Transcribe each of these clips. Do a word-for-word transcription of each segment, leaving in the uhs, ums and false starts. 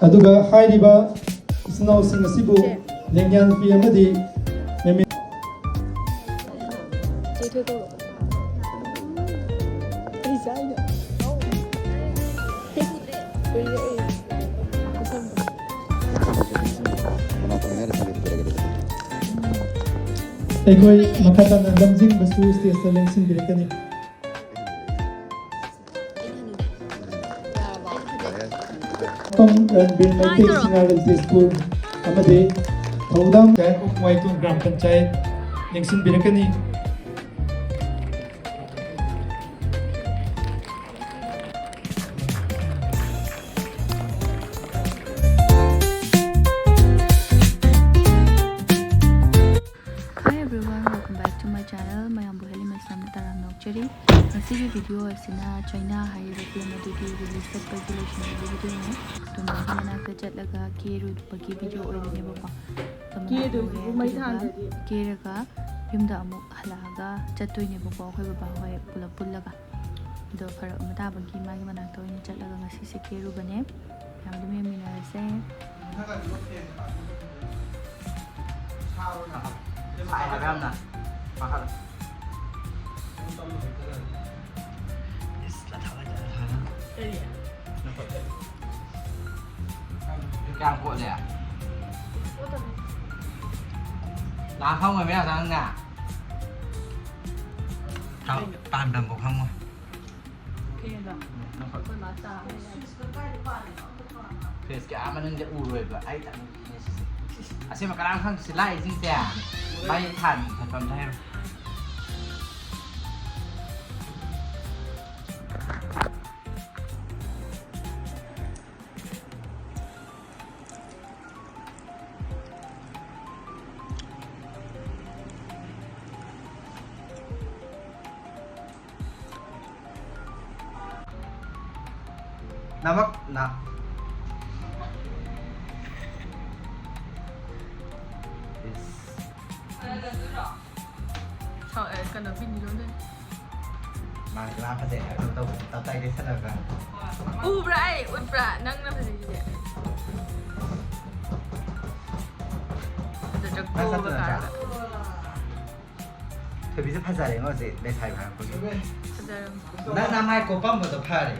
ꯑꯗꯨꯒ ꯍꯥꯏꯔꯤꯕ ꯏꯆꯤꯟ ꯏꯅꯥꯎꯁꯤꯡ ꯑꯁꯤꯕꯨ ꯂꯦꯡꯌꯥꯟ ꯐꯤ ꯑꯃꯗꯤ ꯃꯦꯃꯤ- ꯑꯩꯈꯣꯏ ꯃꯈꯥ ꯇꯥꯅ ꯂꯝꯖꯤꯡꯕꯁꯨ ꯁ꯭ꯇꯦꯖꯇ ꯂꯦꯡꯁꯤꯟꯕꯤꯔꯛꯀꯅꯤ꯫ ꯇꯣꯝ ꯔꯟꯕꯤꯔ ꯃꯩꯇꯩ ꯁꯉꯥꯏꯔꯦꯜ ꯇꯦꯖꯄꯨꯔ ꯑꯃꯗꯤ ꯊꯧꯗꯥꯝ ꯀꯥꯌꯛ ꯋꯥꯏꯇꯣꯡ ꯒ꯭ꯔꯥꯝ ꯄꯟꯆꯥꯌꯠ ꯂꯦꯡꯁꯤꯟꯕꯤꯔꯛꯀꯅꯤ꯫ Hi everyone, welcome back to my channel. ꯃꯌꯥꯝꯕꯨ ꯍꯦꯂꯤꯃꯦꯁ ꯌꯥꯝꯅ ꯇꯔꯥꯝꯅ ꯑꯣꯛꯆꯔꯤ꯫ ꯉꯁꯤꯒꯤ ꯚꯤꯗꯤꯑꯣ ꯑꯁꯤꯅ ꯆꯩꯅꯥ ꯍꯥꯏꯔꯤꯕ ꯐꯤꯂꯝ ꯑꯗꯨꯒꯤ ꯔꯤꯂꯤꯁ ꯆꯠꯄꯒꯤ ꯂꯣꯏꯁꯤꯟꯕꯒꯤ ꯚꯤꯗꯤꯑꯣꯅꯤ꯫ ꯑꯗꯣ ꯃꯣꯏꯒꯤ ꯃꯅꯥꯛꯇ ꯆꯠꯂꯒ ꯀꯦꯔꯨꯕꯒꯤ ꯚꯤꯗꯤꯑꯣ ꯑꯣꯏꯗꯣꯏꯅꯦꯕꯀꯣ꯫ ꯑꯗꯣ ꯃꯅꯥꯛꯇ ꯀꯦꯗꯣꯏꯁꯤꯕꯨ ꯌꯧꯔꯦ, ꯃꯩ ꯑꯗꯨꯗꯨꯒ ꯊꯥꯟꯗ꯭ꯔꯗꯤ꯫ ꯀꯦꯔꯒ ꯌꯨꯝꯗ ꯑꯃꯨꯛ ꯍꯜꯂꯛꯑꯒ ꯆꯠꯇꯣꯏꯅꯦꯕꯀꯣ, ꯑꯩꯈꯣꯏ ꯕꯕꯥ ꯍꯣꯏ ꯄꯨꯂꯞ ꯄꯨꯜꯂꯒ꯫ ꯑꯗꯣ ꯐꯔꯛ ꯑꯃ ꯇꯥꯕꯒꯤ ꯃꯥꯒꯤ ꯃꯅꯥꯛꯇ ꯑꯣꯏꯅ ꯆꯠꯂꯒ ꯉꯁꯤꯁꯦ ꯀꯦꯔꯨꯕꯅꯦ꯫ ꯃꯌꯥꯝ ꯑꯗꯨꯝ ꯌꯦꯡꯃꯤꯟꯅꯔꯁꯦ꯫ ꯁꯥꯏ ꯍꯥꯏꯕ ꯌꯥꯝꯅ꯫ ꯀꯥꯈꯠꯂꯣ꯫ ꯏꯁ, ꯂꯥꯊꯥ, ꯂꯥꯊꯥ, ꯂꯥꯊꯥ꯫ ꯀꯔꯤ? ꯅꯈꯨꯠ꯫ ꯀꯌꯥꯝ ꯀꯣꯠꯂꯦ? ꯀꯣꯠꯇꯕꯅꯤ꯫ ꯂꯥꯛ ꯐꯪꯉꯣꯏ ꯃꯌꯥꯝ ꯆꯪꯅ꯫ ꯀꯩꯅꯣ? ꯇꯥꯟꯗꯝꯕꯧ ꯈꯪꯉꯣꯏ꯫ ꯀꯩꯅꯣ? ꯅꯈꯨꯠ꯫ ꯑꯩꯈꯣꯏ ꯃꯥ ꯆꯥ ꯂꯩꯔꯦ꯫ ꯐꯦꯁ ꯀꯌꯥ ꯃꯅꯨꯡꯗ ꯎꯔꯣꯏꯕ ꯑꯩ ꯇꯪꯅꯦ ꯁꯤꯁꯦ꯫ ꯑꯁꯦꯡꯕ ꯀꯅꯥꯝ ꯈꯪꯗꯦ ꯁꯤ ꯂꯥꯛꯏꯁꯤꯡꯁꯦ꯫ ꯃꯩ ꯊꯥꯟ ꯊꯥꯟꯐꯝꯗ ꯍꯥꯏꯔꯣ꯫ ꯅꯃꯛ ꯅ꯫ ꯏꯁ꯫ ꯁꯥꯎ-, ꯑꯦ, ꯀꯩꯅꯣ, ꯕꯤꯅꯤꯔꯣꯗꯅꯦ꯫ ꯃꯥ ꯀꯅꯥ ꯐꯖꯩ ꯍꯥꯏꯕ ꯇꯧꯕ, ꯇꯞ ꯇꯥꯏ ꯂꯩꯁꯜꯂꯒ꯫ ꯎꯕ꯭ꯔꯥ ꯑꯩ? ꯎꯠꯄ꯭ꯔꯥ? ꯅꯪꯅ ꯐꯖꯩꯁꯤꯗꯤ꯫ ꯅꯪ ꯆꯠꯇꯨ ꯅꯠꯇ꯭ꯔꯥ? ꯊꯣꯏꯕꯤꯁꯦ ꯐꯖꯔꯦꯉꯣ ꯍꯧꯖꯤꯛ ꯂꯩꯁꯥꯕꯤ ꯐꯥꯔꯛꯄꯒꯤ꯫ ꯐꯖꯔꯝ꯫ ꯅꯪ ꯅꯃꯥꯏ ꯀꯣꯞꯄꯝꯕꯗꯣ ꯐꯔꯦ꯫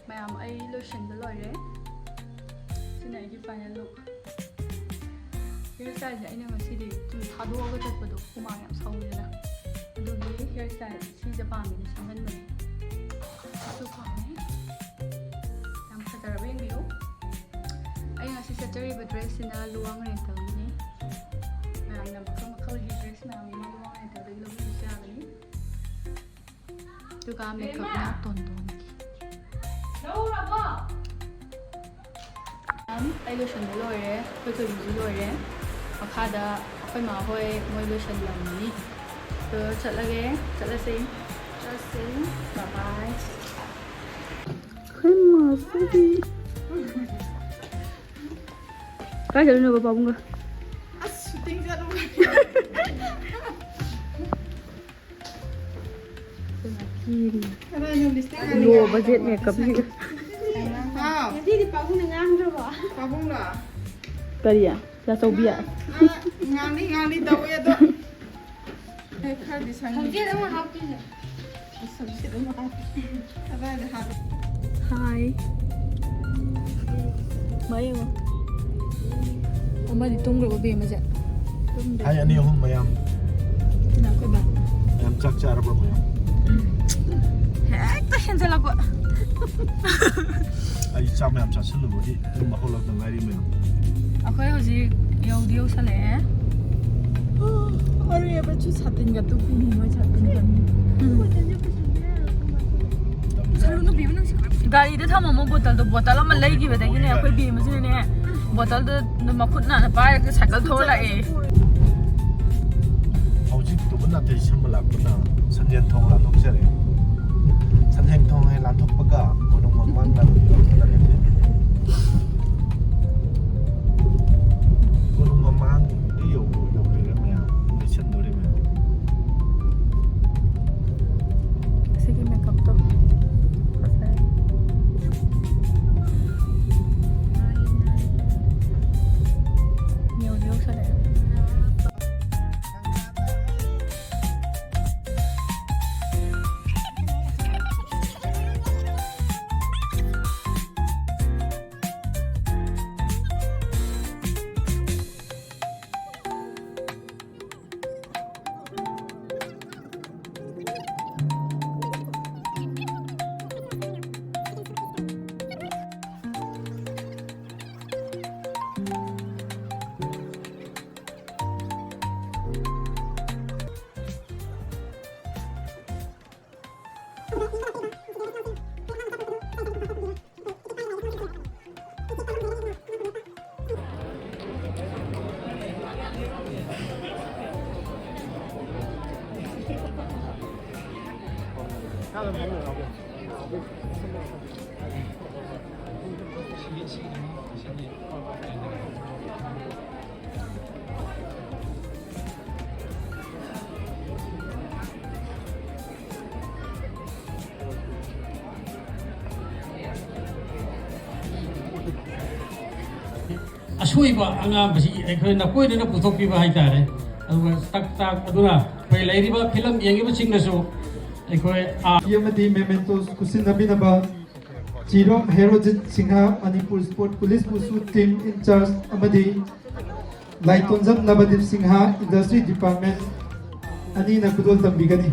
ꯃꯌꯥꯝ, ꯑꯩ ꯂꯣꯏꯁꯤꯟꯕ ꯂꯣꯏꯔꯦ꯫ ꯁꯤꯅ ꯑꯩꯒꯤ final look꯫ Hair styleꯁꯦ ꯑꯩꯅ ꯉꯁꯤꯗꯤ ꯁꯨꯝ ꯊꯥꯗꯣꯛꯑꯒ ꯆꯠꯄꯗꯣ ꯍꯨꯃꯥꯡ ꯌꯥꯝ ꯁꯧꯋꯤꯗꯅ, ꯑꯗꯨꯒꯤ hair style ꯁꯤꯁꯦ ꯄꯥꯝꯃꯦꯅ ꯁꯪꯍꯟꯕꯅꯦ꯫ ꯁꯤꯁꯨ ꯄꯥꯝꯃꯦ꯫ ꯌꯥꯝ ꯐꯖꯔꯕ ꯌꯦꯡꯕꯤꯌꯨ꯫ ꯑꯩ ꯉꯁꯤ ꯆꯠꯆꯔꯤꯕ dressꯁꯤꯅ ꯂꯨꯋꯥꯡ ꯔꯦꯟꯇꯦꯜꯒꯤꯅꯤ꯫ ꯃꯌꯥꯝꯅ ꯃꯈꯜ ꯃꯈꯜꯒꯤ dress ꯃꯌꯥꯝ ꯑꯃ ꯂꯨꯋꯥꯡ ꯔꯦꯟꯇꯦꯜꯗꯒꯤ ꯂꯧꯕꯤꯕꯁꯨ ꯌꯥꯒꯅꯤ꯫ ꯑꯗꯨꯒ makeupꯅ ꯇꯣꯟꯗꯣꯟꯒꯤ꯫ ꯃꯌꯥꯝ, ꯑꯩ ꯂꯣꯏꯁꯟꯕ ꯂꯣꯏꯔꯦ, ꯑꯩꯈꯣꯏ ꯊꯣꯏꯕꯤꯁꯨ ꯂꯣꯏꯔꯦ꯫ ꯃꯈꯥꯗ ꯑꯩꯈꯣꯏ ꯃꯥ ꯍꯣꯏ ꯃꯣꯏ ꯂꯣꯏꯁꯜꯂꯝꯃꯅꯤ꯫ ꯑꯗꯣ ꯆꯠꯂꯒꯦ, ꯆꯠꯂꯁꯦ꯫ ꯆꯠꯂꯁꯦ꯫ Bye bye꯫ ꯑꯩꯈꯣꯏ ꯃꯥꯁꯨꯗꯤ꯫ ꯀꯥꯏ ꯆꯠꯂꯨꯅꯣꯕ ꯄꯥꯕꯨꯡꯒ? ꯑꯁ, shooting ꯆꯠꯂꯨꯕ꯫ Low budget makeupꯁꯤꯒ꯫ ꯍꯥꯎ꯫ ꯉꯁꯤꯗꯤ ꯄꯥꯕꯨꯡꯅ ꯉꯥꯡꯗ꯭ꯔꯕꯣ? ꯄꯥꯕꯨꯡꯂꯣ? ꯀꯔꯤ? ꯆꯥꯆꯧꯕꯤ? ꯉꯥꯡ-, ꯉꯥꯡꯂꯤ ꯉꯥꯡꯂꯤ ꯇꯧꯋꯦ ꯑꯗꯣ꯫ ꯑꯩ ꯈꯔꯗꯤ ꯁꯪꯉꯤ꯫ ꯈꯣꯡꯖꯦꯜ ꯑꯃ ꯍꯥꯞꯄꯤꯁꯦ꯫ ꯁꯝꯁꯤꯠ ꯑꯃ ꯍꯥꯞꯄꯤ꯫ ꯀꯗꯥꯏꯗ ꯍꯥꯞꯄꯤ? ꯍꯥꯏ꯫ ꯃꯥ ꯌꯦꯡꯉꯣ꯫ ꯑꯃꯗꯤ ꯇꯨꯝꯈ꯭ꯔꯕ ꯕꯦꯝꯃꯁꯦ? ꯇꯨꯝꯗꯦ꯫ ꯍꯥꯏ ꯑꯅꯤ ꯑꯍꯨꯝ ꯃꯌꯥꯝ꯫ ꯁꯤꯅ ꯑꯩꯈꯣꯏ ꯕꯥ꯫ ꯃꯌꯥꯝ ꯆꯥꯛ ꯆꯥꯔꯕ꯭ꯔꯣ ꯃꯌꯥꯝ? ꯍꯦꯛꯇ ꯍꯦꯟꯖꯜꯂꯛꯄ꯫ ꯑꯩ ꯆꯥꯛ ꯃꯌꯥꯝ ꯆꯥꯁꯤꯜꯂꯨꯕꯒꯤ ꯑꯗꯨꯝ ꯍꯧꯒꯠꯂꯛꯇ ꯉꯥꯏꯔꯤ ꯃꯌꯥꯝ꯫ ꯑꯩꯈꯣꯏ ꯍꯧꯖꯤꯛ ꯌꯧꯗꯤ ꯌꯧꯁꯜꯂꯛꯑꯦ꯫ ꯑꯔꯦꯕꯁꯨ ꯁꯥꯇꯤꯟꯒ ꯇꯨꯞꯄꯤꯅꯤ ꯃꯣꯏ ꯁꯥꯇꯤꯟꯒ꯫ ꯎꯝ꯫ ꯒꯥꯔꯤꯗ ꯊꯝꯃꯝꯃꯣ ꯕꯣꯇꯜꯗꯣ, ꯕꯣꯇꯜ ꯑꯃ ꯂꯩꯈꯤꯕꯗꯒꯤꯅꯦ ꯑꯩꯈꯣꯏ ꯕꯦꯝꯃꯁꯤꯅꯅꯦ ꯕꯣꯇꯜꯗꯣ ꯃꯈꯨꯠ ꯅꯥꯟꯅ ꯄꯥꯏꯔꯒ ꯁꯥꯏꯀꯜ ꯊꯧꯔ ꯂꯥꯛꯑꯦ꯫ ꯍꯧꯖꯤꯛꯇꯨꯕꯨ ꯅꯥꯇꯩ ꯁꯝꯕ ꯂꯥꯛꯄꯅ ꯁꯟꯖꯦꯟ ꯊꯣꯡ ꯂꯥꯟꯊꯣꯛꯆꯔꯦ꯫ ꯁꯟꯖꯦꯟ ꯊꯣꯡ ꯍꯦꯛ ꯂꯥꯟꯊꯣꯛꯄꯒ ꯀꯣꯅꯨꯡ ꯃꯃꯥꯡ ꯂꯥꯟꯊꯣꯛꯆꯔꯦ꯫ ꯀꯣꯅꯨꯡ ꯃꯃꯥꯡꯗꯤ ꯌꯧꯕ ꯌꯧꯕꯤꯔꯦ ꯃꯌꯥꯝ, ꯂꯣꯏꯁꯟꯗꯣꯔꯦ ꯃꯌꯥꯝ꯫ ꯑꯁꯣꯏꯕ ꯑꯉꯥꯡꯕꯁꯤ ꯑꯩꯈꯣꯏ ꯅꯀꯣꯏꯗꯅ ꯄꯨꯊꯣꯛꯄꯤꯕ ꯍꯥꯏꯇꯥꯔꯦ꯫ ꯑꯗꯨꯒ ꯇꯛ ꯇꯥꯛ ꯑꯗꯨꯅ ꯑꯩꯈꯣꯏ ꯂꯩꯔꯤꯕ ꯐꯤꯂꯝ ꯌꯦꯡꯉꯤꯕꯁꯤꯡꯅꯁꯨ ꯑꯩꯈꯣꯏ ꯑꯥ ꯐꯤ ꯑꯃꯗꯤ mementos ꯈꯨꯠꯁꯤꯟꯅꯕꯤꯅꯕ Chirom Herojit Singh, Manipur sport police wushu team in charge, ꯑꯃꯗꯤ ꯂꯥꯏꯇꯣꯟꯖꯝ ꯅꯕꯗꯤꯞ ꯁꯤꯡꯍ, ꯏꯟꯗꯁꯇ꯭ꯔꯤ ꯗꯤꯄꯥꯔꯠꯃꯦꯟ ꯑꯅꯤꯅ ꯈꯨꯗꯣꯜ ꯇꯝꯕꯤꯒꯅꯤ꯫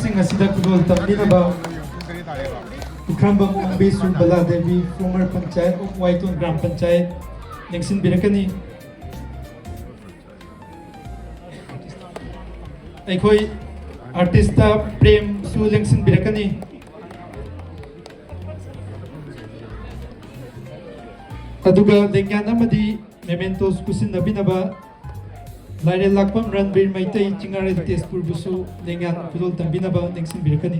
ꯁꯤꯡ ꯑꯁꯤꯗ ꯈꯨꯗꯣꯜ ꯇꯝꯕꯤꯅꯕ ꯄꯨꯈ꯭ꯔꯝꯕꯝ ꯑꯣꯡꯕꯤ ꯁꯨꯕꯂꯥ Devi, former Panchayat of Waiton Gram Panchayat, ꯂꯦꯡꯁꯤꯟꯕꯤꯔꯛꯀꯅꯤ꯫ ꯑꯩꯈꯣꯏ ꯑꯥꯔꯇꯤꯁꯇ ꯄ꯭ꯔꯦꯝꯁꯨ ꯂꯦꯡꯁꯤꯟꯕꯤꯔꯛꯀꯅꯤ꯫ ꯑꯗꯨꯒ ꯂꯦꯡꯌꯥꯟ ꯑꯃꯗꯤ mementos ꯈꯨꯠꯁꯤꯟꯅꯕꯤꯅꯕ ꯂꯥꯏꯔꯦꯜ ꯂꯥꯛꯄꯝ ꯔꯟꯕꯤꯔ ꯃꯩꯇꯩ, ꯆꯤꯡꯉꯥꯔꯦꯜ ꯇꯦꯖꯄꯨꯔꯕꯨꯁꯨ ꯂꯦꯡꯌꯥꯟ ꯈꯨꯗꯣꯜ ꯇꯝꯕꯤꯅꯕ ꯂꯦꯡꯁꯤꯟꯕꯤꯔꯛꯀꯅꯤ꯫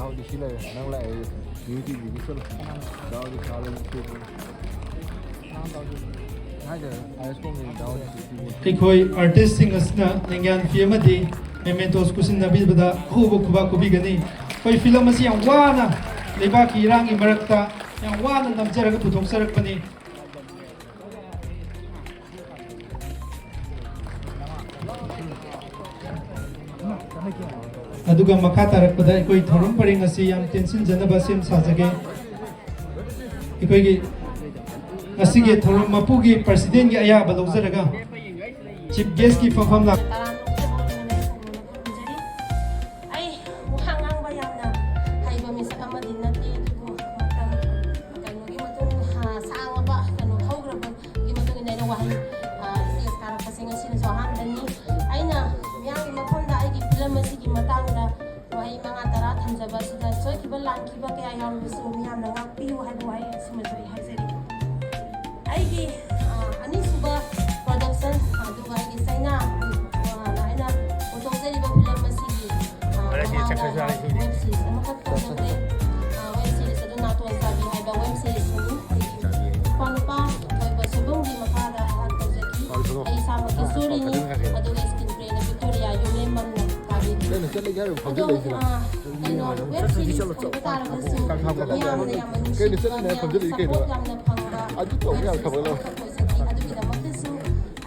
ꯗꯥꯎꯗꯤ ꯁꯤ ꯂꯩꯔꯦ, ꯅꯪ ꯂꯥꯛꯑꯦ, ꯌꯨꯅꯤꯇꯤꯒꯤ ꯁꯣꯜꯂꯣ꯫ ꯗꯥꯎꯗꯤ ꯁꯥ ꯂꯩ, ꯁꯤ ꯂꯩ꯫ ꯍꯥꯏꯗꯦ, ꯑꯥꯏ ꯑꯦꯁ ꯀꯣꯝꯗꯒꯤ ꯗꯥꯎꯗꯤ ꯁꯤ ꯂꯩ꯫ ꯑꯩꯈꯣꯏ ꯑꯥꯔꯇꯤꯁꯁꯤꯡ ꯑꯁꯤꯅ ꯂꯦꯡꯌꯥꯟ ꯐꯤ ꯑꯃꯗꯤ ꯃꯦꯃꯦꯟꯇꯣꯁ ꯈꯨꯠꯁꯤꯟꯅꯕꯤꯕꯗ ꯑꯍꯨꯕ ꯈꯨꯕꯥꯛ ꯈꯨꯕꯤꯒꯅꯤ꯫ ꯑꯩꯈꯣꯏ ꯐꯤꯂꯝ ꯑꯁꯤ ꯌꯥꯝ ꯋꯥꯅ, ꯂꯩꯕꯥꯛꯀꯤ ꯏꯔꯥꯡꯒꯤ ꯃꯔꯛꯇ ꯌꯥꯝ ꯋꯥꯅ ꯅꯝꯖꯔꯒ ꯄꯨꯊꯣꯛꯆꯔꯛꯄꯅꯤ꯫ ꯑꯗꯨꯒ ꯃꯈꯥ ꯇꯥꯔꯛꯄꯗ ꯑꯩꯈꯣꯏ ꯊꯧꯔꯝ ꯄꯔꯦꯡ ꯑꯁꯤ ꯌꯥꯝ ꯇꯦꯟꯁꯤꯟꯖꯅꯕ ꯁꯦꯝ ꯁꯥꯖꯒꯦ꯫ ꯑꯩꯈꯣꯏꯒꯤ ꯉꯁꯤꯒꯤ ꯊꯧꯔꯝ ꯃꯄꯨꯒꯤ ꯄ꯭ꯔꯁꯤꯗꯦꯟꯒꯤ ꯑꯌꯥꯕ ꯂꯧꯖꯔꯒ ꯆꯤꯐ ꯒꯦꯁꯀꯤ ꯐꯝꯐꯝ ꯂꯥꯛ ꯑꯩ ꯋꯥ ꯉꯥꯡꯕ ꯌꯥꯝꯅ ꯍꯩꯕ ꯃꯤꯁꯛ ꯑꯃꯗꯤ ꯅꯠꯇꯦ, ꯑꯗꯨꯕꯨ ꯃꯇꯝ ꯀꯩꯅꯣꯒꯤ ꯃꯇꯨꯡ, ꯑ, ꯁꯥꯡꯉꯕ ꯀꯩꯅꯣ ꯍꯧꯈ꯭ꯔꯕꯒꯤ ꯃꯇꯨꯡ ꯏꯟꯅ ꯑꯩꯅ ꯋꯥꯍꯩ, ꯑ, ꯁ꯭ꯇꯦꯖ ꯀꯥꯔꯛꯄꯁꯦ ꯉꯁꯤꯅꯁꯨ ꯑꯍꯥꯟꯕꯅꯤ꯫ ꯑꯩꯅ ꯃꯤꯌꯥꯝꯒꯤ ꯃꯐꯝꯗ ꯑꯩꯒꯤ ꯐꯤꯂꯝ ꯑꯁꯤꯒꯤ ꯃꯇꯥꯡꯗ ꯋꯥꯍꯩ ꯃꯉꯥ ꯇꯔꯥ ꯊꯝꯖꯕ ꯑꯁꯤꯗ ꯁꯣꯏꯈꯤꯕ ꯂꯥꯟꯈꯤꯕ ꯀꯌꯥ ꯌꯥꯎꯔꯕꯁꯨ ꯃꯤꯌꯥꯝꯅ ꯉꯥꯛꯄꯤꯌꯨ ꯍꯥꯏꯕ ꯋꯥꯍꯩ ꯑꯁꯤꯃꯁꯨ ꯑꯩ ꯍꯥꯏꯖꯔꯤ꯫ ꯑꯩꯒꯤ, ꯑ, ꯑꯅꯤꯁꯨꯕ ꯄ꯭ꯔꯣꯗꯛꯁꯟ, ꯑꯗꯨꯒ ꯑꯩꯒꯤ ꯆꯩꯅꯥ, ꯑ, ꯑꯩꯅ ꯄꯨꯊꯣꯛꯆꯔꯤꯕ ꯐꯤꯂꯝ ꯑꯁꯤꯒꯤ, ꯑ, ꯃꯃꯥꯡꯗ ꯋꯦꯕ ꯁꯤꯔꯤꯁ ꯑꯃꯈꯛ ꯇꯧꯖꯈ꯭ꯔꯦ꯫ ꯑ, ꯋꯦꯕ ꯁꯤꯔꯤꯁ ꯑꯗꯨ ꯅꯥꯇꯣꯟ ꯆꯥꯕꯤ ꯍꯥꯏꯕ ꯋꯦꯕ ꯁꯤꯔꯤꯁꯅꯤ꯫ ꯑꯩꯒꯤ ꯏꯄ꯭ꯋꯥ ꯅꯨꯄꯥ ꯊꯣꯏꯕ ꯁꯣꯏꯕꯝꯒꯤ ꯃꯈꯥꯗ ꯑꯩꯍꯥꯛ ꯇꯧꯖꯈꯤ꯫ ꯑꯩ ꯏꯁꯥꯃꯛꯀꯤ ꯁ꯭ꯇꯣꯔꯤꯅꯤ, ꯑꯗꯨꯒ ꯁ꯭ꯀ꯭ꯔꯤꯟ ꯄ꯭ꯂꯦꯅ ꯕꯤꯛꯇꯣꯔꯤꯌꯥ ꯌꯨꯝꯂꯦꯝꯕꯝꯅ ꯄꯥꯕꯤꯈꯤ꯫ ꯑꯗꯣ, ꯑ, ꯀꯩꯅꯣ, ꯋꯦꯕ ꯁꯤꯔꯤꯁ ꯑꯣꯏꯕ ꯇꯥꯔꯒꯁꯨ ꯃꯤꯌꯥꯝꯅ ꯌꯥꯝꯅ ꯅꯨꯡꯁꯤꯕꯤꯕ, ꯃꯤꯌꯥꯝꯅ ꯁꯄꯣꯔꯠ ꯌꯥꯝꯅ ꯐꯪꯕ ꯋꯦꯕ ꯁꯤꯔꯤꯁ ꯑꯃꯈꯛ ꯑꯣꯏꯖꯈꯤ꯫ ꯑꯗꯨꯒꯤꯗꯃꯛꯇꯁꯨ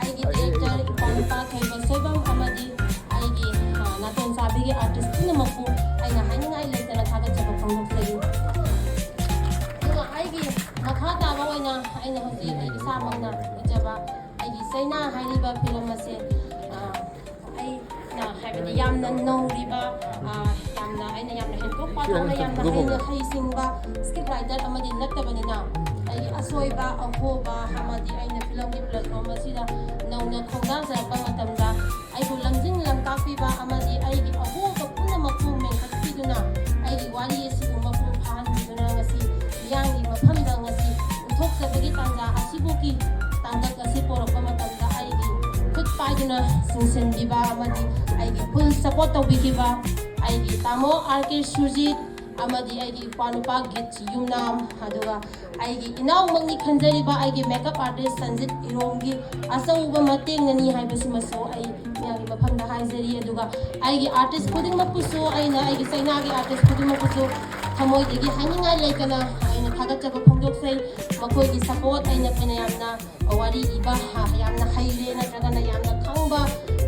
ꯑꯩꯒꯤ ꯗꯤꯔꯦꯛꯇꯔ ꯏꯄ꯭ꯋꯥ ꯅꯨꯄꯥ ꯊꯣꯏꯕ ꯁꯣꯏꯕꯝ ꯑꯃꯗꯤ ꯑꯩꯒꯤ, ꯑ, ꯅꯥꯇꯣꯟ ꯆꯥꯕꯤꯒꯤ ꯑꯥꯔꯇꯤꯁ ꯄꯨꯝꯅꯃꯛꯄꯨ ꯑꯩꯅ ꯍꯥꯏꯅꯤꯡꯉꯥꯏ ꯂꯩꯇꯅ ꯊꯥꯒꯠꯆꯕ ꯐꯣꯡꯗꯣꯛꯆꯔꯤ꯫ ꯑꯗꯨꯒ ꯑꯩꯒꯤ ꯃꯈꯥ ꯇꯥꯕ ꯑꯣꯏꯅ ꯑꯩꯅ ꯍꯧꯖꯤꯛ ꯑꯩ ꯏꯁꯥꯃꯛꯅ ꯏꯖꯕ ꯑꯩꯒꯤ ꯆꯩꯅꯥ ꯍꯥꯏꯔꯤꯕ ꯐꯤꯂꯝ ꯑꯁꯦ, ꯑ, ꯑꯩꯅ ꯍꯥꯏꯕꯗꯤ ꯌꯥꯝꯅ ꯅꯧꯔꯤꯕ, ꯑ, ꯌꯥꯝꯅ, ꯑꯩꯅ ꯌꯥꯝꯅ ꯍꯦꯟꯗꯣꯛ ꯄꯥꯊꯣꯛꯅ ꯌꯥꯝꯅ ꯍꯩꯅ ꯍꯩꯁꯤꯡꯕ ꯁ꯭ꯀ꯭ꯔꯤꯞ ꯔꯥꯏꯇꯔ ꯑꯃꯗꯤ ꯅꯠꯇꯕꯅꯤꯅ, ꯑꯩꯒꯤ ꯑꯁꯣꯏꯕ ꯑꯍꯣꯕ ꯑꯃꯗꯤ ꯑꯩꯅ ꯐꯤꯂꯝꯒꯤ ꯄ꯭ꯂꯦꯠꯐꯣꯝ ꯑꯁꯤꯗ ꯅꯧꯅ ꯈꯣꯡꯗꯥꯖꯔꯛꯄ ꯃꯇꯝꯗ ꯑꯩꯕꯨ ꯂꯝꯖꯤꯡ ꯂꯝꯇꯥꯛꯄꯤꯕ ꯑꯃꯗꯤ ꯑꯩꯒꯤ ꯑꯍꯣꯕ ꯄꯨꯝꯅꯃꯛꯄꯨ ꯃꯦꯟꯈꯠꯄꯤꯗꯨꯅ ꯑꯩꯒꯤ ꯋꯥꯔꯤ ꯑꯁꯤꯕꯨ ꯃꯄꯨꯡ ꯐꯥꯍꯟꯕꯤꯗꯨꯅ ꯉꯁꯤ ꯃꯤꯌꯥꯝꯒꯤ ꯃꯐꯝꯗ ꯉꯁꯤ ꯎꯠꯊꯣꯛꯆꯕꯒꯤ ꯇꯥꯟꯖꯥ ꯑꯁꯤꯕꯨꯒꯤ ꯇꯥꯡꯀꯛ ꯑꯁꯤ ꯄꯣꯔꯛꯄ ꯃꯇꯝꯗ ꯑꯩꯒꯤ ꯈꯨꯠ ꯄꯥꯏꯗꯨꯅ ꯆꯤꯡꯁꯤꯟꯕꯤꯕ ꯑꯃꯗꯤ ꯑꯩꯒꯤ ꯐꯨꯜ ꯁꯄꯣꯔꯠ ꯇꯧꯕꯤꯈꯤꯕ ꯑꯩꯒꯤ ꯇꯥꯃꯣ ꯑꯥꯔ ꯀꯦ ꯁꯨꯔꯖꯤꯠ ꯑꯃꯗꯤ ꯑꯩꯒꯤ ꯏꯄ꯭ꯋꯥ ꯅꯨꯄꯥ ꯒꯤꯠ ꯌꯨꯝꯅꯥꯝ, ꯑꯗꯨꯒ ꯑꯩꯒꯤ ꯏꯅꯥꯎꯃꯛꯅꯤ ꯈꯟꯖꯔꯤꯕ ꯑꯩꯒꯤ ꯃꯦꯀꯞ ꯑꯥꯔꯇꯤꯁ ꯁꯟꯖꯤꯠ ꯏꯔꯣꯝꯒꯤ ꯑꯆꯧꯕ ꯃꯇꯦꯡꯅꯅꯤ ꯍꯥꯏꯕꯁꯤꯃꯁꯨ ꯑꯩ ꯃꯌꯥꯝꯒꯤ ꯃꯐꯝꯗ ꯍꯥꯏꯖꯔꯤ꯫ ꯑꯗꯨꯒ ꯑꯩꯒꯤ ꯑꯥꯔꯇꯤꯁ ꯈꯨꯗꯤꯡꯃꯛꯄꯨꯁꯨ, ꯑꯩꯅ ꯑꯩꯒꯤ ꯆꯩꯅꯥꯒꯤ ꯑꯥꯔꯇꯤꯁ ꯈꯨꯗꯤꯡꯃꯛꯄꯨꯁꯨ ꯊꯃꯣꯏꯗꯒꯤ ꯍꯥꯏꯅꯤꯡꯉꯥꯏ ꯂꯩꯇꯅ ꯑꯩꯅ ꯊꯥꯒꯠꯆꯕ ꯐꯣꯡꯗꯣꯛꯆꯩ꯫ ꯃꯈꯣꯏꯒꯤ ꯁꯄꯣꯔꯠ ꯑꯩꯅ ꯐꯅ ꯌꯥꯝꯅ ꯋꯥꯔꯤ ꯏꯕ, ꯍꯥ, ꯌꯥꯝꯅ ꯍꯩꯔꯦ ꯅꯠꯇ꯭ꯔꯒꯅ ꯌꯥꯝꯅ ꯈꯪꯕ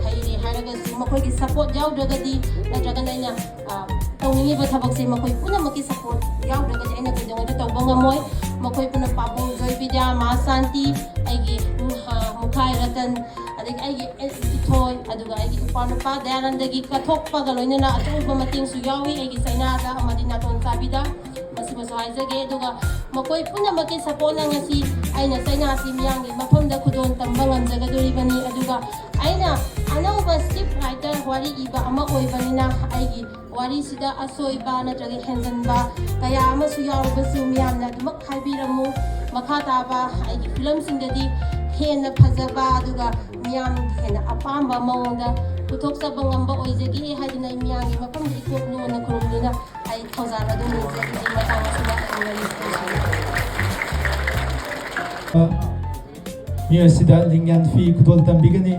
ꯍꯩꯔꯦ ꯍꯥꯏꯔꯒꯁꯨ, ꯃꯈꯣꯏꯒꯤ ꯁꯄꯣꯔꯠ ꯌꯥꯎꯗ꯭ꯔꯒꯗꯤ ꯅꯠꯇ꯭ꯔꯒꯅ ꯑꯩꯅ, ꯑ, ꯇꯧꯅꯤꯡꯉꯤꯕ ꯊꯕꯛꯁꯦ ꯃꯈꯣꯏ ꯄꯨꯝꯅꯃꯛꯀꯤ ꯁꯄꯣꯔꯠ ꯌꯥꯎꯗ꯭ꯔꯒꯗꯤ ꯑꯩꯅ ꯀꯩꯗꯧꯉꯩꯗ ꯇꯧꯕ ꯉꯝꯃꯣꯏ꯫ ꯃꯈꯣꯏ ꯄꯨꯝꯅꯃꯛ, ꯄꯥꯕꯨꯡ ꯖꯣꯏ ꯕꯤꯗ꯭ꯌꯥ, ꯃꯥ ꯁꯥꯟꯇꯤ, ꯑꯩꯒꯤ, ꯎꯝ, ꯑ, ꯃꯨꯈꯥꯏ ꯔꯇꯟ, ꯑꯗꯒꯤ ꯑꯩꯒꯤ ꯏꯊꯣꯏ, ꯑꯗꯨꯒ ꯑꯩꯒꯤ ꯏꯄ꯭ꯋꯥ ꯅꯨꯄꯥ ꯗꯌꯥꯅꯟꯗꯒꯤ ꯀꯠꯊꯣꯛꯄꯒ ꯂꯣꯏꯅꯅ ꯑꯆꯧꯕ ꯃꯇꯦꯡꯁꯨ ꯌꯥꯎꯏ ꯑꯩꯒꯤ ꯆꯩꯅꯥꯗ ꯑꯃꯗꯤ ꯅꯥꯇꯣꯟ ꯆꯥꯕꯤꯗ꯫ ꯃꯁꯤꯃꯁꯨ ꯍꯥꯏꯖꯒꯦ꯫ ꯑꯗꯨꯒ ꯃꯈꯣꯏ ꯄꯨꯝꯅꯃꯛꯀꯤ ꯁꯄꯣꯔꯠꯅ ꯉꯁꯤ ꯑꯩꯅ ꯆꯩꯅꯥꯁꯤ ꯃꯤꯌꯥꯝꯒꯤ ꯃꯐꯝꯗ ꯈꯨꯗꯣꯜ ꯇꯝꯕ ꯉꯝꯖꯒꯗꯣꯔꯤꯕꯅꯤ꯫ ꯑꯗꯨꯒ ꯑꯩꯅ ꯑꯅꯧꯕ ꯁ꯭ꯀ꯭ꯔꯤꯞ ꯔꯥꯏꯇꯔ, ꯋꯥꯔꯤ ꯏꯕ ꯑꯃ ꯑꯣꯏꯕꯅꯤꯅ ꯑꯩꯒꯤ ꯋꯥꯔꯤꯁꯤꯗ ꯑꯁꯣꯏꯕ ꯅꯠꯇ꯭ꯔꯒ ꯍꯦꯟꯖꯟꯕ ꯀꯌꯥ ꯑꯃꯁꯨ ꯌꯥꯎꯔꯕꯁꯨ ꯃꯤꯌꯥꯝꯅ ꯑꯗꯨꯃꯛ ꯍꯥꯏꯕꯤꯔꯝꯃꯨ꯫ ꯃꯈꯥ ꯇꯥꯕ ꯑꯩꯒꯤ ꯐꯤꯂꯝꯁꯤꯡꯗꯗꯤ ꯍꯦꯟꯅ ꯐꯖꯕ ꯑꯗꯨꯒ ꯃꯤꯌꯥꯝ ꯍꯦꯟꯅ ꯑꯄꯥꯝꯕ ꯃꯑꯣꯡꯗ ꯄꯨꯊꯣꯛꯆꯕ ꯉꯝꯕ ꯑꯣꯏꯖꯒꯦ ꯍꯥꯏꯗꯨꯅ ꯑꯩ ꯃꯤꯌꯥꯝꯒꯤ ꯃꯐꯝꯗ ꯏꯀꯣꯛ ꯅꯣꯟꯅ ꯈꯨꯔꯨꯝꯗꯨꯅ ꯑꯩ ꯊꯧꯖꯥꯜ ꯑꯗꯨ ꯅꯤꯖꯔꯤ꯫ ꯃꯇꯥꯡ ꯑꯁꯤꯗ ꯑꯩ ꯋꯥꯔꯤ ꯂꯣꯏꯁꯤꯟꯖꯔꯦ꯫ ꯃꯤꯑꯣꯏ ꯑꯁꯤꯗ ꯂꯤꯡꯌꯥꯟ ꯐꯤ ꯈꯨꯗꯣꯜ ꯇꯝꯕꯤꯒꯅꯤ꯫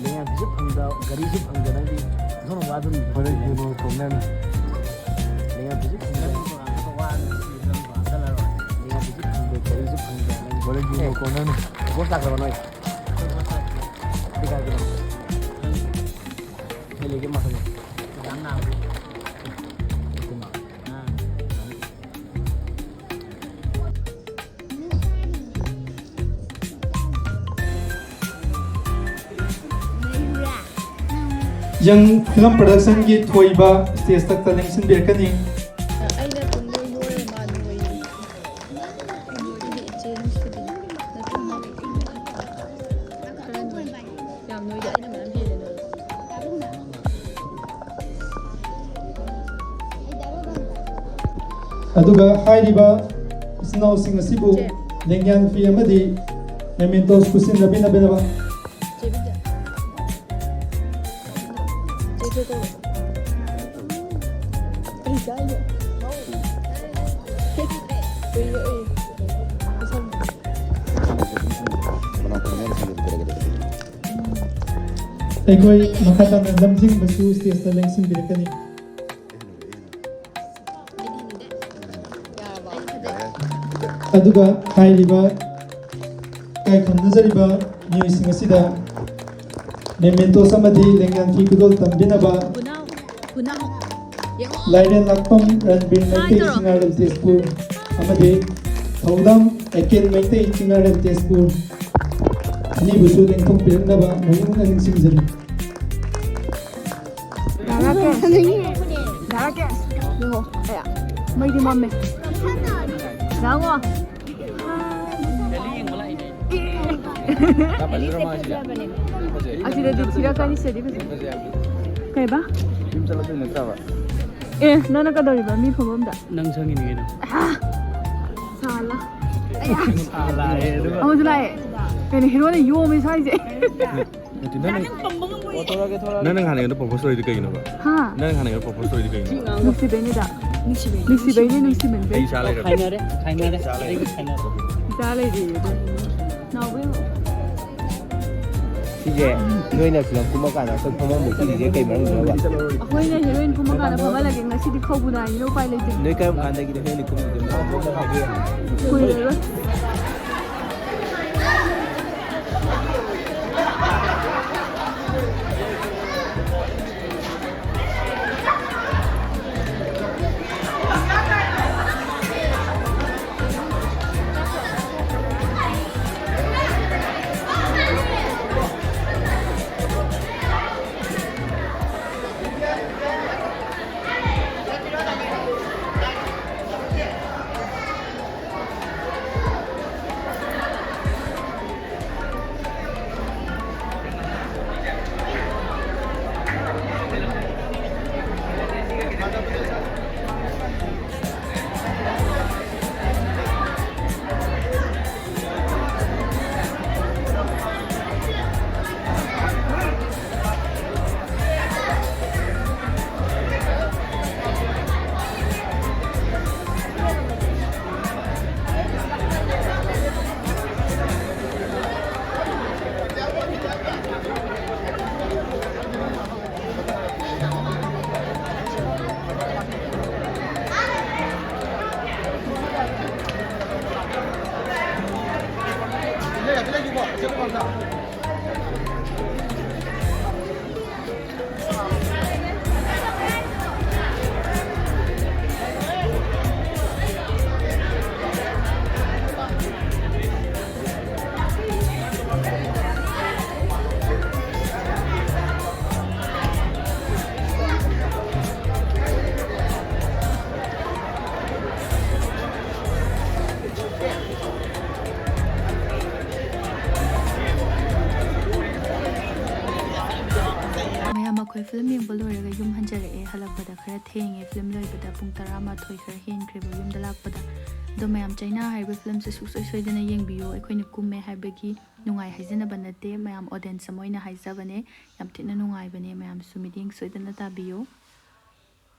ꯂꯩꯉꯥꯛꯁꯨ ꯐꯪꯗ, ꯒꯥꯔꯤꯁꯨ ꯐꯪꯗ, ꯅꯪꯗꯤ ꯏꯁꯣꯔꯅ ꯋꯥꯗꯣꯔꯤꯕꯅꯤ꯫ ꯍꯣꯔꯦꯟ ꯌꯨꯅꯣ ꯀꯧꯅꯅꯤ꯫ ꯂꯩꯉꯥꯛꯁꯨ ꯐꯪꯗ, ꯂꯩꯉꯥꯛꯁꯨ ꯐꯪꯗ, ꯒꯥꯔꯤꯁꯨ ꯐꯪꯗ, ꯅꯪꯗꯤ ꯍꯣꯔꯦꯟ ꯌꯨꯅꯣ ꯀꯧꯅꯅꯤ꯫ ꯒꯣꯜ ꯆꯥꯈ꯭ꯔꯕ ꯅꯣꯏ? ꯄꯤꯛ ꯍꯥꯏꯕꯗꯣ꯫ ꯀꯩ ꯂꯩꯒꯦ ꯃꯥ ꯍꯪꯉꯣ꯫ ꯌꯪ ꯐꯤꯂꯝ ꯄ꯭ꯔꯗꯛꯁꯟꯒꯤ ꯊꯣꯏꯕ ꯁ꯭ꯇꯦꯖꯇ ꯂꯦꯡꯁꯤꯟꯕꯤꯔꯛꯀꯅꯤ꯫ ꯑꯩꯅ ꯄꯨꯡꯂꯣꯏ ꯂꯣꯏꯔꯦ, ꯃꯥ ꯂꯣꯏꯔꯦ꯫ ꯄꯨꯡꯂꯣꯏꯗꯨꯗꯤ ꯏꯆꯦ ꯅꯨꯡꯁꯤꯕꯤ꯫ ꯅꯠꯇ꯭ꯔꯣ? ꯈꯔ ꯅꯣꯏ꯫ ꯌꯥꯝ ꯅꯣꯏꯗꯦ, ꯑꯩꯅ ꯃꯌꯥꯝ ꯍꯦꯜꯂꯦ ꯅꯣꯏ꯫ ꯑꯗꯨꯒ ꯍꯥꯏꯔꯤꯕ ꯏꯆꯤꯟ ꯏꯅꯥꯎꯁꯤꯡ ꯑꯁꯤꯕꯨ ꯂꯦꯡꯌꯥꯟ ꯐꯤ ꯑꯃꯗꯤ mementos ꯈꯨꯠꯁꯤꯟꯅꯕꯤꯅꯕꯤꯅꯕ꯫ ꯑꯩꯈꯣꯏ ꯃꯈꯥ ꯇꯥꯅ ꯂꯝꯖꯤꯡꯕꯁꯨ stage ꯇ ꯂꯦꯡꯁꯤꯟꯕꯤꯔꯛꯀꯅꯤ꯫ ꯑꯗꯨꯒ ꯍꯥꯏꯔꯤꯕ ꯏꯀꯥꯏ ꯈꯨꯝꯅꯖꯔꯤꯕ ꯃꯤꯑꯣꯏꯁꯤꯡ ꯑꯁꯤꯗ mementos ꯑꯃꯗꯤ ꯂꯦꯡꯌꯥꯟ ꯐꯤ ꯈꯨꯗꯣꯜ ꯇꯝꯕꯤꯅꯕ ꯂꯥꯏꯔꯦꯟ ꯂꯥꯛꯄꯝ ꯔꯟꯕꯤꯔ ꯃꯩꯇꯩ ꯆꯤꯡꯉꯥꯔꯦꯜ ꯇꯦꯖꯄꯨꯔ ꯑꯃꯗꯤ ꯊꯧꯗꯥꯝ ꯑꯦꯀꯦꯟ ꯃꯩꯇꯩ ꯆꯤꯡꯉꯥꯔꯦꯜ ꯇꯦꯖꯄꯨꯔ ꯑꯅꯤꯕꯨꯁꯨ ꯂꯦꯡꯊꯣꯛꯄꯤꯔꯛꯅꯕ ꯃꯌꯨꯝꯅ ꯅꯤꯡꯁꯤꯡꯖꯔꯤ꯫ ꯗꯥ ꯔꯥꯀꯦꯁ꯫ ꯗꯥ ꯔꯥꯀꯦꯁ꯫ ꯌꯦꯡꯉꯣ꯫ ꯑꯌꯥ꯫ ꯃꯩꯗꯤ ꯃꯝꯃꯦ꯫ ꯂꯥꯛꯑꯣ꯫ ꯑꯁꯤꯗꯗꯤ ꯊꯤꯔꯛꯀꯅꯤ, ꯁꯤꯗꯗꯤ ꯐꯖꯩ꯫ ꯀꯩꯕ? ꯌꯨꯝ ꯆꯠꯂꯗꯣꯏ ꯅꯠꯇ꯭ꯔꯕ? ꯑꯦ, ꯅꯪꯅ ꯀꯩꯗꯧꯔꯤꯕ? ꯃꯤ ꯐꯝꯐꯝꯗ꯫ ꯅꯪ ꯁꯪꯉꯤꯅꯤ ꯀꯩꯅꯣ꯫ ꯁꯥꯂꯥ꯫ ꯑꯌꯥ꯫ ꯁꯥꯂꯥꯌꯦ, ꯑꯗꯨꯒ꯫ ꯑꯃꯁꯨ ꯂꯥꯛꯑꯦ꯫ ꯀꯩꯅꯣ, ꯍꯦꯔꯣꯅ ꯌꯣꯝꯃꯦ ꯁ꯭ꯋꯥꯏꯁꯦ꯫ ꯅꯠꯇꯦ, ꯅꯪ, ꯅꯪ ꯅꯍꯥꯟ ꯑꯩꯉꯣꯟꯗ propose ꯇꯧꯔꯤꯗꯣ ꯀꯩꯒꯤꯅꯣꯕ? ꯍꯥ? ꯅꯪ ꯅꯍꯥꯟ ꯑꯩꯉꯣꯟꯗ propose ꯇꯧꯔꯤꯗꯣ ꯀꯩꯒꯤꯅꯣꯕ? ꯅꯨꯡꯁꯤꯕꯩꯅꯤꯗ꯫ ꯅꯨꯡꯁꯤꯕꯩꯅꯦ, ꯅꯨꯡꯁꯤꯃꯟꯕꯩ꯫ ꯑꯩ ꯏꯆꯥ ꯂꯩꯔꯕ? ꯈꯥꯏꯅꯔꯦ, ꯈꯥꯏꯅꯔꯦ꯫ ꯏꯆꯥ ꯂꯩꯔꯕ? ꯑꯩꯒ ꯈꯥꯏꯅꯔꯦ꯫ ꯏꯆꯥ ꯂꯩꯔꯦꯌꯦ ꯑꯗꯣ꯫ ꯅꯥꯎꯕ ꯌꯦꯡꯉꯣ꯫ ꯁꯤꯁꯦ ꯅꯣꯏꯅ film ꯀꯨꯝꯃꯀꯥꯟꯗ ꯑꯩꯈꯣꯏ ꯐꯝꯃꯝꯕ ꯀꯤꯔꯤꯁꯦ ꯀꯩ ꯃꯔꯝꯒꯤꯅꯣꯕ? ꯑꯩꯈꯣꯏꯅ heroine ꯀꯨꯝꯃꯀꯥꯟꯗ ꯐꯝꯍꯜꯂꯒꯦ, ꯉꯁꯤꯗꯤ ꯈꯧꯕꯨ ꯅꯥꯏꯅ ꯎꯄꯥꯏ ꯂꯩꯇꯦ꯫ ꯅꯣꯏ ꯀꯔꯝ ꯀꯥꯟꯗꯒꯤꯅꯣ heroine ꯀꯨꯝꯃꯤꯁꯦ? ꯀꯨꯏꯔꯔꯣꯏ꯫ ꯃꯌꯥꯝ, ꯑꯩꯈꯣꯏ ꯐꯤꯂꯝ ꯌꯦꯡꯕ ꯂꯣꯏꯔꯒ ꯌꯨꯝ ꯍꯟꯖꯔꯛꯑꯦ꯫ ꯍꯜꯂꯛꯄꯗ ꯈꯔ ꯊꯦꯡꯉꯦ꯫ ꯐꯤꯂꯝ ꯂꯣꯏꯕꯗ ꯄꯨꯡ ꯇꯔꯥꯃꯥꯊꯣꯏ ꯈꯔ ꯍꯦꯟꯈ꯭ꯔꯦꯕ ꯌꯨꯝꯗ ꯂꯥꯛꯄꯗ꯫ ꯑꯗꯣ ꯃꯌꯥꯝ, ꯆꯩꯅꯥ ꯍꯥꯏꯔꯤꯕ ꯐꯤꯂꯝꯁꯦ ꯁꯨꯡꯁꯣꯏ ꯁꯣꯏꯗꯅ ꯌꯦꯡꯕꯤꯌꯨ꯫ ꯑꯩꯈꯣꯏꯅ ꯀꯨꯝꯃꯦ ꯍꯥꯏꯕꯒꯤ ꯅꯨꯡꯉꯥꯏ ꯍꯥꯏꯖꯅꯕ ꯅꯠꯇꯦ, ꯃꯌꯥꯝ, ꯑꯣꯗꯤꯌꯦꯟꯁ ꯑꯃ ꯑꯣꯏꯅ ꯍꯥꯏꯖꯕꯅꯦ꯫ ꯌꯥꯝ ꯊꯤꯅ ꯅꯨꯡꯉꯥꯏꯕꯅꯦ꯫ ꯃꯌꯥꯝꯁꯨ ꯃꯤꯠꯌꯦꯡ ꯁꯣꯏꯗꯅ ꯇꯥꯕꯤꯌꯨ꯫